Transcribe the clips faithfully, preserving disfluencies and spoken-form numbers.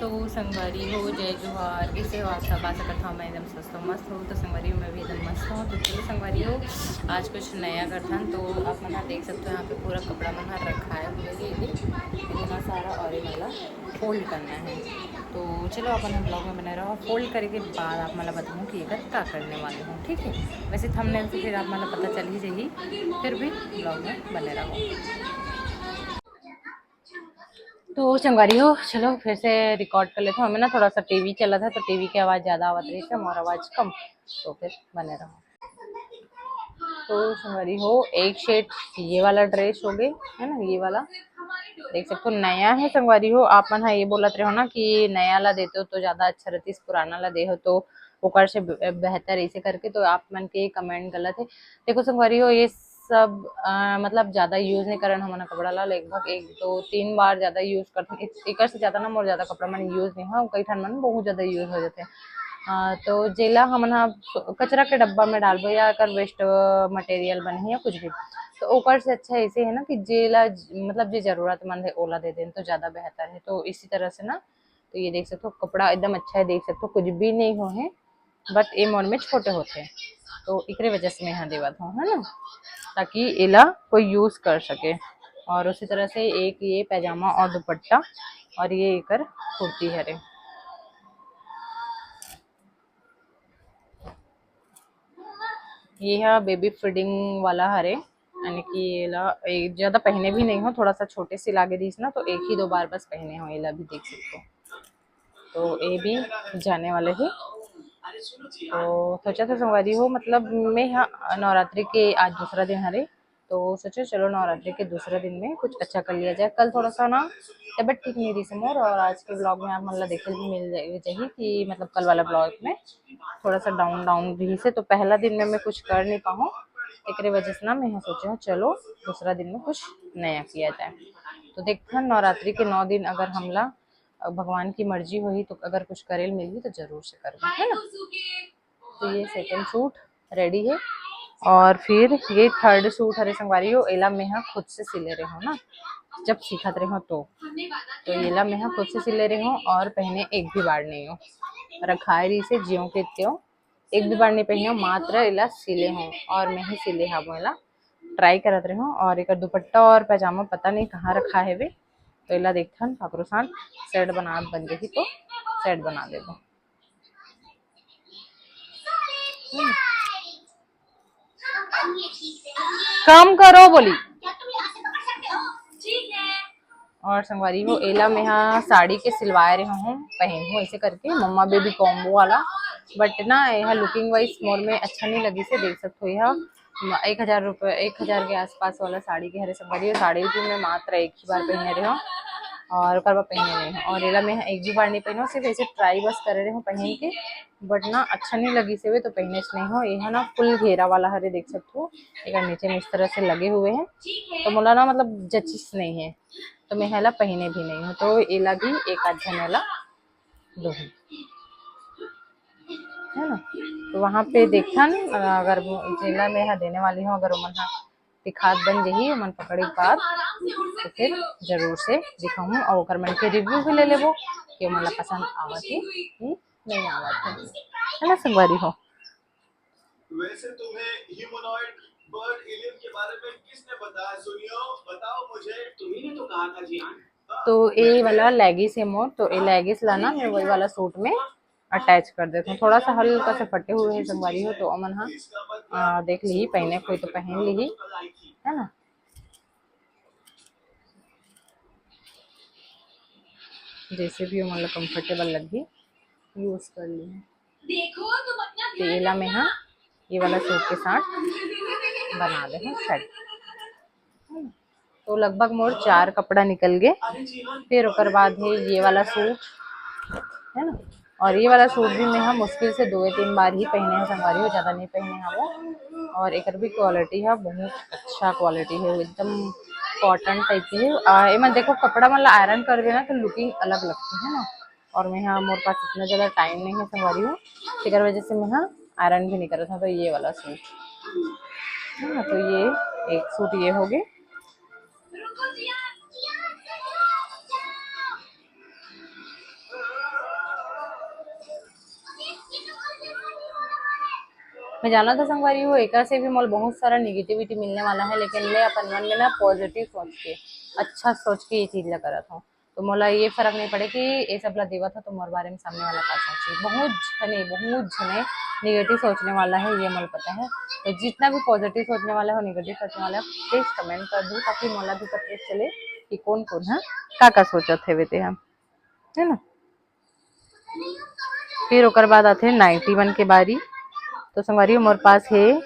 तो संगवारी हो, जय जोहार, कइसे हो आप सब? आशा करता हूँ मैं एकदम स्वस्थ हूँ, मस्त हूँ। तो संगवारी हो, मैं भी एकदम मस्त हूँ। तो चलो संगवारी हो, आज कुछ नया करथन। तो आप मन ह देख सकते हो, यहाँ पे पूरा कपड़ा मन ह रखाए हुए हे, ये इतना सारा, और ये वाला फोल्ड करना है। तो चलो आप मन ब्लॉग में बने रहो, फोल्ड करे के बाद आप मन ला बताऊँ कि एकर का करने वाले हूँ, ठीक है। वैसे थंबनेल से फिर आप मन ला पता चल ही जाही, फिर भी ब्लॉग में बने रहो। तो संगवारी हो, चलो फिर से रिकॉर्ड कर लेते हैं। हमें ना थोड़ा सा टीवी चला था, तो टीवी की आवाज़ ज़्यादा आवत रही थी, हमारा आवाज़ कम, तो फिर बने रहो। तो संगवारी हो, एक सेट ये वाला ड्रेस हो गए, है ना, ये वाला देख सकते हो, नया है संगवारी हो। आप मन हा ये बोलत रहे हो ना कि नया ला देते हो तो ज़्यादा अच्छा रहती, पुराना ला दे हो तो ओकर से ब-, बेहतर ऐसे करके, तो आप मन के कमेंट गलत है। देखो संगवारी हो, ये सब अ, मतलब ज़्यादा यूज़ नहीं करन हमन ह कपड़ा ला, लगभग एक दो तीन बार ज़्यादा यूज़ करथन। एक-, एकर से ज़्यादा ना मोर ज़्यादा कपड़ा मन यूज़ नहीं हो, कई ठन मन बहुत ज़्यादा यूज़ हो जाते हैं। अ, तो जेला हमन ह कचरा के डब्बा में डालबो या एकर वेस्ट मटेरियल बनही या कुछ भी, तो ओकर से अच्छा ऐसे है ना कि जेला ज-, मतलब जे ज़रूरतमंद है ओला दे देन तो ज़्यादा बेहतर है। तो इसी तरह से ना, तो ये देख सकते हो कपड़ा एकदम अच्छा है, देख सकते हो कुछ भी नहीं हो है, बट ये मोर में छोटे होते हैं, तो एकरे वजह से मैं यहाँ देवत हूँ, है ना, ताकि एला कोई यूज़ कर सके। और उसी तरह से एक ये पैजामा और दुपट्टा और ये एकर कुर्ती हरे। ये हा बेबी फीडिंग वाला हरे, यानी कि एला एक ज़्यादा पहने भी नहीं हो, थोड़ा सा छोटे से लागे दिस ना, तो एक ही दो बार बस पहने हो। एला भी देख सकते हो, तो ये भी जाने वाले ही। तो सोचा था संगवारी हो, मतलब मैं हा नवरात्रि के आज दूसरा दिन हरे, तो सोचे चलो नवरात्रि के दूसरा दिन में कुछ अच्छा कर लिया जाए। कल थोड़ा सा ना तबीयत ठीक नहीं रही से मोर, और आज के ब्लॉग में आप मन ला देखे भी मिल जाए, जाही कि मतलब कल वाला ब्लॉग में थोड़ा सा डाउन डाउन रही से, तो पहला दिन में मैं कुछ कर नहीं पाऊँ, एकरे वजह से ना मैं यहाँ सोचे हूँ चलो दूसरा दिन में कुछ नया किया जाए। तो देखथन नवरात्रि के नौ दिन अगर हमला भगवान की मर्जी होही तो अगर कुछ करे ल मिलही तो जरूर से करबो, है ना। तो ये सेकंड सूट रेडी है, और फिर ये थर्ड सूट हरे संगवारी हो, एला मैं हा खुद से सिले रहे हो ना, जब सीखत रहे हो तो, तो एला मैं हा खुद से सिले रहे हो और पहने एक भी बार नहीं हो, रखाए रही से ज्यों के त्यों, एक भी बार नहीं पहने हो, मात्र एला सिले हो और मैं ही सिले हाबो एला, ट्राई करत रहे हो। और एकर दुपट्टा और पैजामा पता नहीं कहाँ रखा है वे, तो एला देखथन काकरो साथ सेट बना बन जाही तो सेट बना देबो। कम करो बोली। और संगवारी हो, एला मैं हा साड़ी के सिलवाए रहे हूँ, पहन हूँ ऐसे करके मम्मा बेबी कॉम्बो वाला, बट ना यह लुकिंग वाइज मोर में अच्छा नहीं लगी से, देख सकते हो यह म-, एक हजार रुपये, एक हजार के आसपास वाला साड़ी के हरे संगवारी हो। साड़ी भी मैं मात्र एक ही बार पहने रहे हूँ और ओकर बाद पहने नहीं हूँ, और एला मैं एक भी बार नहीं पहने हूँ, सिर्फ ऐसे ट्राई बस करे रहे हूँ पहन के, बट ना अच्छा नहीं लगी से वे तो पहने से नहीं हो। यह ना फुल घेरा वाला हरे, देख सकते हो एकर नीचे में इस तरह से लगे हुए हैं, तो मोला ना मतलब जचिस नहीं है, तो मैं एला पहने भी नहीं हूँ। तो एला भी एक आध झन एला दूहूँ, है ना। तो वहाँ पे देखन, अगर वो जेला मैं हा देने वाली हूँ, अगर ओमन हा दिखात बन जही, ओमन पकड़े के बाद, तो फिर जरूर से दिखाऊँ और ओकर मन के रिव्यू भी ले लेबो कि ओमन ला पसंद आवत है कि नहीं आवत है, है ना संगवारी हो। वैसे तुम्हें ह्यूमनॉइड बर्ड एलियन के बारे में किसने बताया? सुनियो, बताओ मुझे। तुम्ही ने तो कहा था जी। तो ए वाला लेगिस है मोर, तो ए लेगिस ला ना मैं वही वाला सूट में अटैच कर देता हूँ। थोड़ा सा हल्का से फटे हुए हैं संगवारी हो, तो ओमन हा, आ, देख ली, पहने कोई तो पहन ली, है ना। जैसे भी ओमन ला कंफर्टेबल लगी, यूज कर ली। तो एला मैं हा ये वाला सूट के साथ बना दे हूँ सेट। तो लगभग मोर चार कपड़ा निकल गए। फिर ओकर बाद है ये वाला सूट, है ना, और ये वाला सूट भी मैं हा मुश्किल से दो या तीन बार ही पहने हैं संगवारी हो, ज़्यादा नहीं पहने हैं वो। और एकर भी क्वालिटी है बहुत अच्छा, क्वालिटी है एकदम कॉटन टाइप की है। आ, एमा देखो कपड़ा मतलब आयरन करबे ना तो लुकिंग अलग लगती है ना, और मैं हा मोर पास इतना ज़्यादा टाइम नहीं है संगवारी हो, तेकर वजह से मैं हा आयरन भी नहीं करत हूँ। तो ये वाला सूट है ना, तो ये एक सूट ये हो गए। मैं जानत हंव संगवारी हो, एकर से भी मोला बहुत सारा नेगेटिविटी मिलने वाला है, लेकिन मैं अपन मन में ना पॉजिटिव सोच के, अच्छा सोच के ये चीज ला करत हंव। तो मोला ये फर्क नहीं पड़े कि ये सब ला देवत ह तो मोर बारे में सामने वाला का सोची। बहुत झने, बहुत झने नेगेटिव सोचने वाला है, ये मोला पता है। तो जितना भी पॉजिटिव सोचने वाला हो, नेगेटिव सोचने वाला हो, प्लीज कमेंट कर दो, ताकि मोला भी पता चले कि कौन कौन है, का का सोचत है, है ना। फिर ओकर बाद आथे नाइटी मन के बारी। तो संगवारी हो, मोर पास है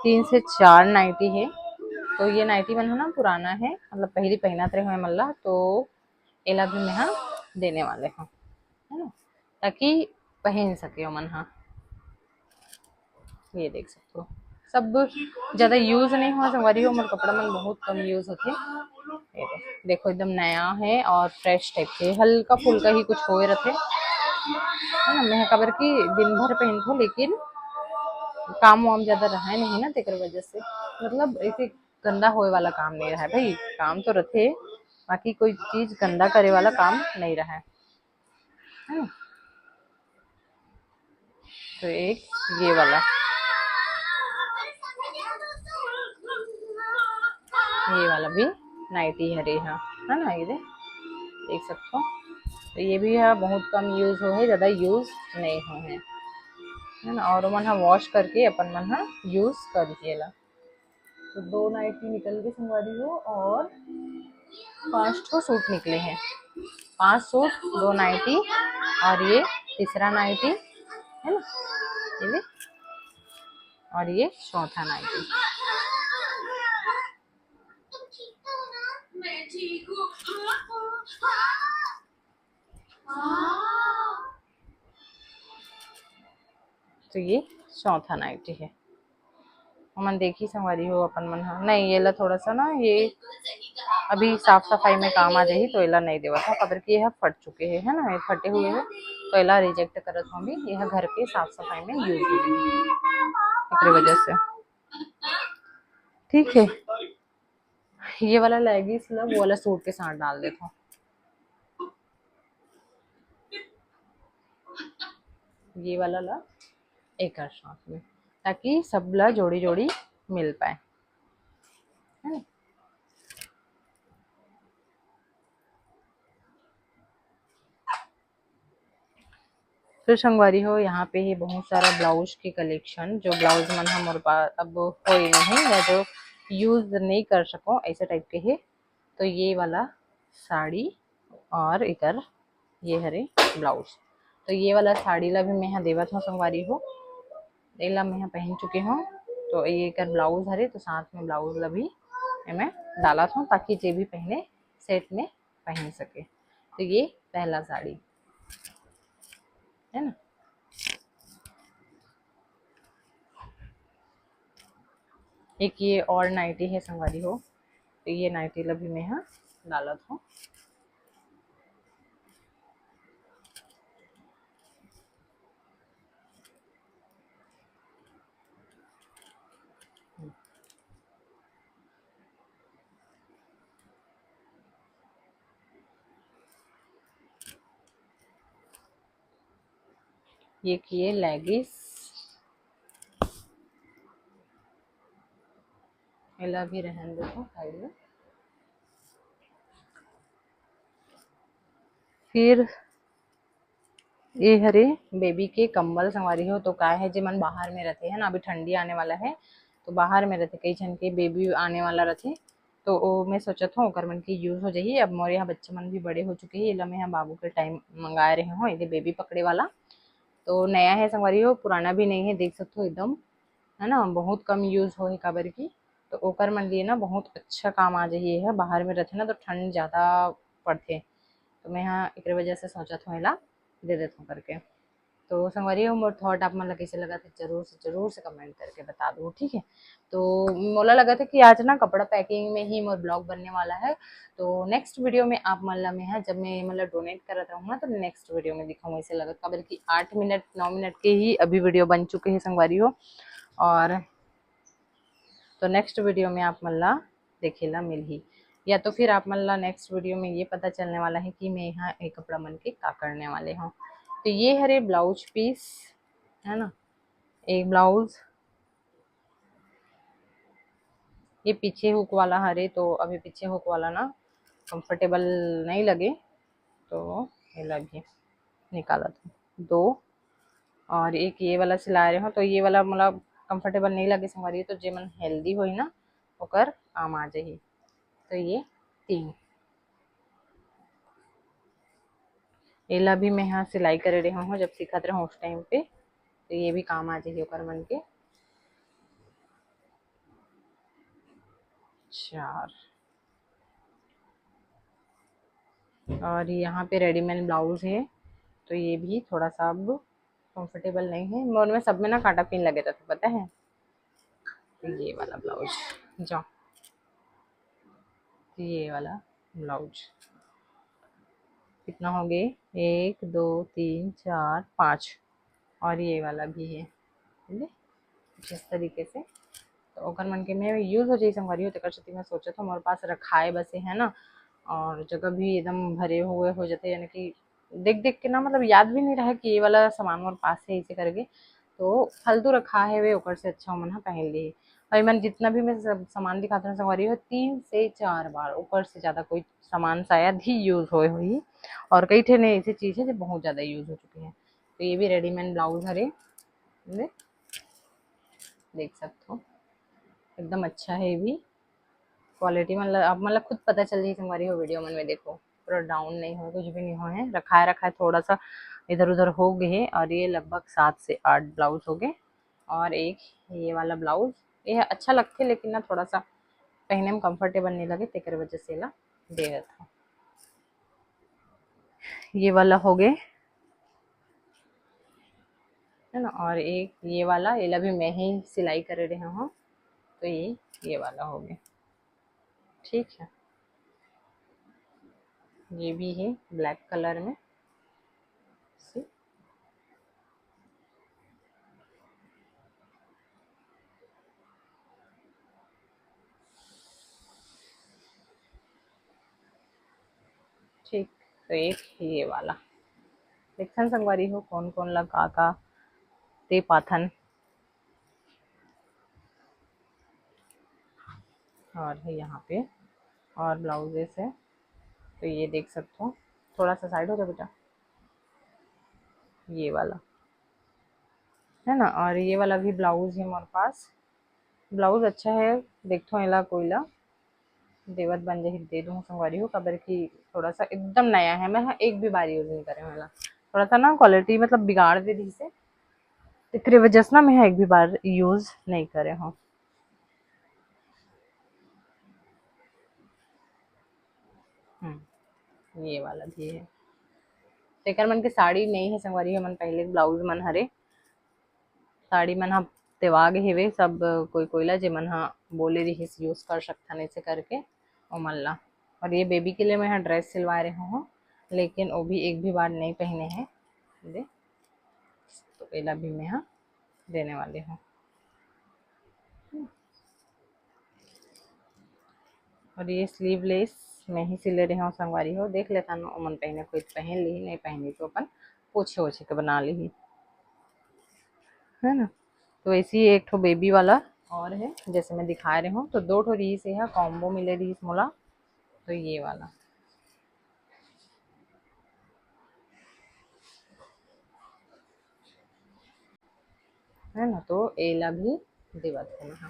तीन से चार नाइटी है। तो ये नाइटी मन ह ना पुराना है, मतलब पहली पहनत रहे हो मन ला, तो एला भी मैं ह देने वाले हूँ, है ना, ताकि पहन सके ओमन ह। ये देख सकते हो, सब ज्यादा यूज नहीं हुआ संगवारी हो, मोर कपड़ा मन बहुत कम यूज होथे। ये दे-, देखो, एकदम नया है और फ्रेश टाइप के, हल्का फुल्का ही कुछ होए रथे, है ना। मैं काबर कि दिन भर पहनथो, लेकिन काम वाम ज्यादा रहे नहीं ना, तेकर वजह से, मतलब ऐसे गंदा होए वाला काम नहीं रहा है भाई। काम तो रथे, बाकी कोई चीज गंदा करे वाला काम नहीं रहा है, है ना। तो एक ये वाला, ये वाला भी नाइटी हरे हा, है ना, ये दे, देख सकते हो। तो ये भी है, बहुत कम यूज हो है, ज्यादा यूज नहीं हो है, है ना। और मन हा वॉश करके अपन मन हा यूज कर दिए ला। तो दो नाइटी निकल के संगवारी हो और पांच ठो सूट निकले हैं। पांच सूट, दो नाइटी और ये तीसरा नाइटी, है ना, ये भी, और ये चौथा नाइटी। तो ये चौथा नाइटी है। हमन देखी संगवारी हो, अपन मन ह नहीं, ये ला थोड़ा सा ना, ये अभी साफ सफाई में काम आ जाही, तो एला नहीं देवत हूँ, काबर कि ये ह फट चुके है, है ना, ये फटे हुए है, तो एला रिजेक्ट करत हूँ अभी। ये ह घर के साफ सफाई में यूज हो जाही, एकरे वजह से। ठीक है, ये वाला लेगिंग्स ला वो वाला सूट के साथ डाल देता हूँ, ये वाला ला एकर साथ में, ताकि सब ला जोड़ी जोड़ी मिल पाए, है ना? तो संगवारी हो, यहाँ पे ही बहुत सारा ब्लाउज के कलेक्शन, जो ब्लाउज मन ह मोर पास अब होए नहीं या जो यूज नहीं कर सको, ऐसे टाइप के है। तो ये वाला साड़ी और एकर ये हरे ब्लाउज, तो ये वाला साड़ी ला भी मैं ह देवत हूँ संगवारी हो, एला मैं ह पहन चुके हूँ। तो ये एकर ब्लाउज हरे, तो साथ में ब्लाउज ला भी एमे डालत हूँ, ताकि जे भी पहने सेट में पहन सके। तो ये पहला साड़ी है ना, एक ये और नाइटी है संगवारी हो, तो ये नाइटी ला भी मैं ह डालत हूँ। ये किए लेगिंग्स, एला भी रहन देथों साइड में। फिर ये हरे बेबी के कंबल संगवारी हो, तो काय है, जेमन बाहर में रहते हैं ना, अभी ठंडी आने वाला है, तो बाहर में रहते, कई झन के बेबी आने वाला रहते, तो ओ मैं सोचत हूँ ओकर मन के यूज हो जाही। अब मोर यहाँ बच्चा मन भी बड़े हो चुके हैं, एला मैं ह बाबू के टाइम मंगाए रहे हूँ, एदे बेबी पकड़े वाला। तो नया है संगवारी हो, पुराना भी नहीं है, देख सकते हो एकदम, है ना, बहुत कम यूज हो है काबर की, तो ओकर मन लिए ना बहुत अच्छा काम आ जाही। ये ह बाहर में रहते ना, तो ठंड ज्यादा पड़थे, तो मैं ह एकरे वजह से सोचत हूँ एला दे देत हूँ करके। तो संगवारी हो, मोर थॉट आप मन ला कैसे लगत है, जरूर से, जरूर से कमेंट करके बता दो, ठीक है। तो मोला लगत है कि आज ना कपड़ा पैकिंग में ही मोर ब्लॉग बनने वाला है। तो नेक्स्ट वीडियो में आप मन ला मैं ह, जब मैं ये मन ला डोनेट करत रहूँ ना, तो नेक्स्ट वीडियो में दिखाऊँ, ऐसे लगत, काबर कि आठ मिनट, नौ मिनट के ही अभी वीडियो बन चुके हैं संगवारी हो। और तो नेक्स्ट वीडियो में आप मन ला देखे ला मिलही, या तो फिर आप मन ला नेक्स्ट वीडियो में ये पता चलने वाला है कि मैं यहाँ एक कपड़ा मन के का करने वाले हूँ। तो ये हरे ब्लाउज पीस, है ना, एक ब्लाउज, ये पीछे हुक वाला हरे, तो अभी पीछे हुक वाला ना कंफर्टेबल नहीं लगे, तो एला भी निकालत हूँ। दो, और एक ये वाला सिलाए रहे हो, तो ये वाला मोला कंफर्टेबल नहीं लगे संगवारी, तो जेमन हेल्दी होही ना, ओकर काम आ जाही। तो ये तीन, एला भी मैं हा सिलाई करे रहे हूँ जब सीखत रहूँ उस टाइम पे, तो ये भी काम आ जाही ओकर मन के। चार, और यहाँ पे रेडीमेड ब्लाउज है, तो ये भी थोड़ा सा अब कंफर्टेबल नहीं है। मोर में सब में ना कांटा पिन लगे रहता, पता है। तो ये वाला ब्लाउज, जाओ, ये वाला ब्लाउज कितना हो गए? एक, दो, तीन, चार, पाँच, और ये वाला भी है, ठीक है, कुछ इस तरीके से। तो ओकर मन के में यूज हो जाए संगवारी हो, तेकर सेती मैं सोचत हूँ, मोर पास रखाए बसे है ना, और जगह भी एकदम भरे हुए हो जाते, यानी कि देख देख के ना, मतलब, याद भी नहीं रहा कि ये वाला सामान मोर पास है, इसे करके। तो फालतू रखा है वे, ओकर से अच्छा ओमन ह पहन ली। और एमन जितना भी मैं सब सामान दिखाते हैं संगवारी हो, तीन से चार बार, ओकर से ज़्यादा कोई सामान शायद ही यूज होए होही। और कई ठे ने ऐसी चीज़ है जो बहुत ज़्यादा यूज हो चुकी है। तो ये भी रेडीमेड ब्लाउज हरे, देख सकते हो, एकदम अच्छा है ये भी। क्वालिटी मतलब आप मतलब खुद पता चल जाए संगवारी हो, वीडियो मन में देखो, पूरा डाउन नहीं हो, कुछ भी नहीं हो है, रखाए रखाए थोड़ा सा इधर उधर हो गए है। और ये लगभग सात से आठ ब्लाउज हो गए, और एक ये वाला ब्लाउज, ये अच्छा लगते, लेकिन ना थोड़ा सा पहने में कंफर्टेबल नहीं लगे, तेकर वजह से ला दे रहा था। ये वाला हो गए, है ना, और एक ये वाला, ये ला भी मैं ही सिलाई करे रहे हूँ, तो ये ये वाला हो गया, ठीक है। ये भी है ब्लैक कलर में, ठीक। तो एक ये वाला देखथन संगवारी हो, कौन कौन ला का का दे पाथन। और है यहाँ पे और ब्लाउजेस है, तो ये देख सकते हो। थोड़ा सा साइड हो जाओ बेटा, ये वाला है ना। और ये वाला भी ब्लाउज है हमारे पास, ब्लाउज अच्छा है, देखो एला कोई ला देवत बन जाही, दे दूँ संगवारी हो, काबर कि थोड़ा सा एकदम नया है, मैं एक भी बार यूज नहीं करे हूँ एला। थोड़ा सा ना क्वालिटी मतलब बिगाड़ दे रही से, तेकरे वजह से ना मैं एक भी बार यूज नहीं करे हूँ। हम्म, ये वाला भी है। तेकर मन के साड़ी नहीं है संगवारी हो, मन पहले ब्लाउज मन हरे, साड़ी मन ह तेवा गे हेवे, सब कोई कोई ला जेमन ह बोले रिहिस यूज कर सकथन ऐसे करके ओमन ला। और ये बेबी के लिए मैं ह ड्रेस सिलवा रहे हूँ, लेकिन वो भी एक भी बार नहीं पहने हैं, दे तो एला भी मैं ह देने वाली हूँ। और ये स्लीवलेस मैं ही सिले रहे हूँ संगवारी हो, देख लेता ना ओमन पहने कोई पहन ली, नहीं पहनी तो अपन पोछे ओछे के बना ली, है ना। तो ऐसे ही एक ठो बेबी वाला और है, जैसे मैं दिखा रहे हूँ, तो दो ठो रही से है, कॉम्बो मिले रही मोला, तो ये वाला है ना, तो एला भी देवत है ना।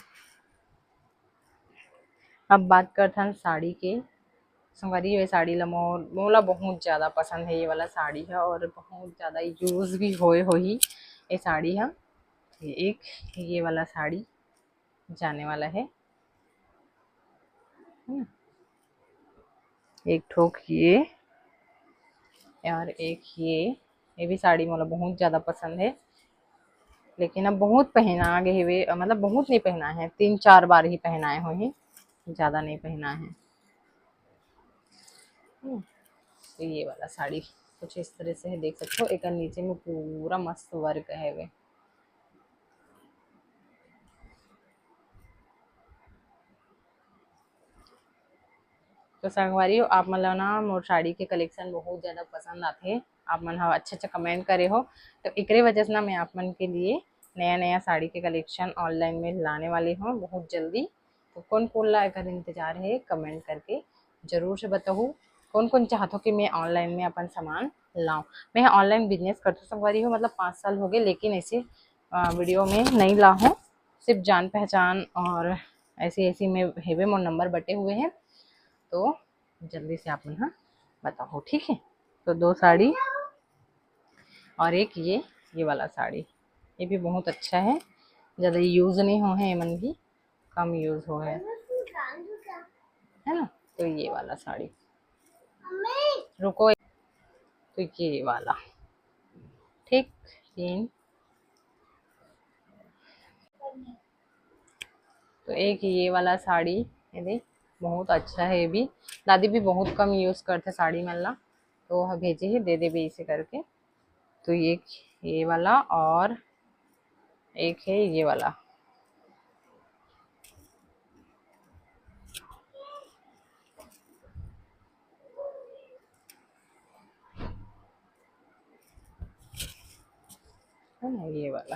अब बात करथन साड़ी के। संगवारी, ये साड़ी ला मोर, मोला बहुत ज़्यादा पसंद है ये वाला साड़ी है, और बहुत ज़्यादा यूज भी होए होही ये साड़ी है। ये एक, ये वाला साड़ी जाने वाला है, है ना? एक ठोक ये और एक ये, ये भी साड़ी मोला बहुत ज़्यादा पसंद है, लेकिन अब बहुत पहना गे हेवे, मतलब बहुत नहीं पहना है, तीन चार बार ही पहनाए होही, ज़्यादा नहीं पहना है। हम्म, तो ये वाला साड़ी कुछ इस तरह से है, देख सकते हो, एक नीचे में पूरा मस्त वर्क है वे। तो संगवारी हो, आप मन ला ना मोर साड़ी के कलेक्शन बहुत ज़्यादा पसंद आथे, आप मन ह अच्छा अच्छा कमेंट करे हो, तो एकरे वजह से ना मैं आप मन के लिए नया नया साड़ी के कलेक्शन ऑनलाइन में लाने वाली हूँ बहुत जल्दी। तो कोन कोन ला एकर इंतजार हे, कमेंट करके जरूर से बताहू। कोन कोन चाहत हो कि मैं ऑनलाइन में अपन सामान लाऊं। मैं ऑनलाइन बिजनेस करत हो संगवारी हो, मतलब पाँच साल हो गए, लेकिन ऐसे वीडियो में नहीं ला हूँ। सिर्फ जान पहचान और ऐसी ऐसी में हेवे मोर नंबर बटे हुए हैं, तो जल्दी से आप मन ह बताओ, ठीक है। तो दो साड़ी और एक ये ये वाला साड़ी, ये भी बहुत अच्छा है, ज़्यादा यूज़ नहीं हो है, एमन भी कम यूज़ हो है, है ना। तो ये वाला साड़ी, रुको, तो ये वाला, ठीक, तीन। तो एक ये वाला साड़ी, ये देख, बहुत अच्छा है ये भी। दादी भी बहुत कम यूज़ करथे साड़ी मन ला, तो वह भेजे ही, दे देबे इसे करके। तो ये ये वाला और एक है ये वाला। है ना, ये वाला।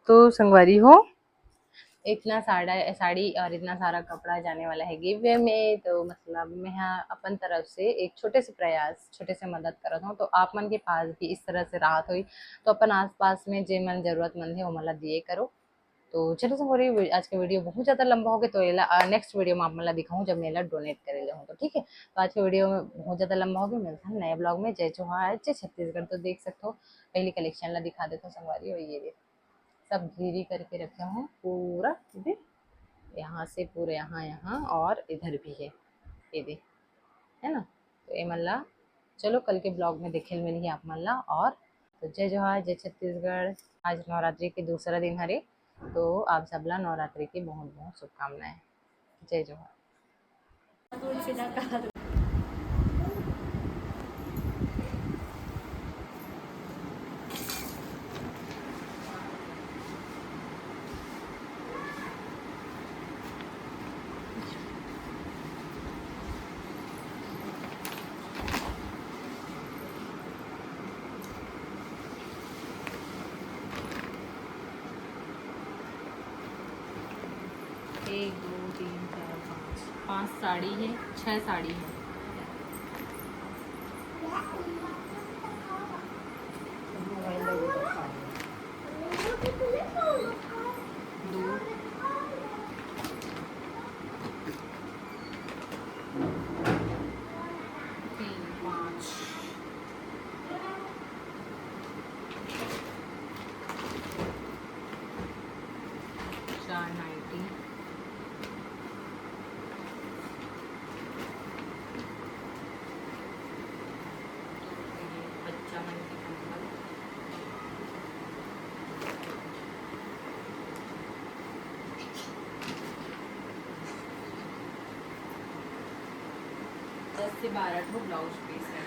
तो संगवारी हो, इतना साड़ा, साड़ी और इतना सारा कपड़ा जाने वाला है गिव अवे में, तो मतलब मैं हा अपन तरफ से एक छोटे से प्रयास, छोटे से मदद करत हूँ। तो आप मन के पास भी इस तरह से राहत होई, तो अपन आसपास में जे मन जरूरतमंद है, वो मन ला दिए करो। तो चलो संगवारी, आज का वीडियो बहुत ज़्यादा लंबा हो गया, तो एला नेक्स्ट वीडियो में आप मन ला दिखाऊँ जब मैं एला डोनेट करे जाऊँ तो, ठीक है। तो आज के वीडियो में बहुत ज़्यादा लंबा हो गया, मिलता है नए ब्लॉग में। जय जोहार, जय छत्तीसगढ़। तो देख सकते हो, पहली कलेक्शन ला दिखा देता हूँ संगवारी, और ये देखो, सब घेरी करके रखे हूँ पूरा, ये देख, यहाँ से पूरे यहाँ, यहाँ और इधर भी है, ये देख, है ना। तो ये मन ला चलो कल के ब्लॉग में देखे मिलही आप मन ला। और तो जय जोहार, जय छत्तीसगढ़। आज नवरात्रि के दूसरा दिन हरे, तो आप सबला नवरात्रि की बहुत बहुत शुभकामनाएं। जय जोहार। एक, दो, तीन, चार, पाँच, पाँच साड़ी है, छः साड़ी है। दो, तीन, पाँच, चार नाइटी, बच्चा मन के कंबल, दस से बारह ठो ब्लाउज पीस है।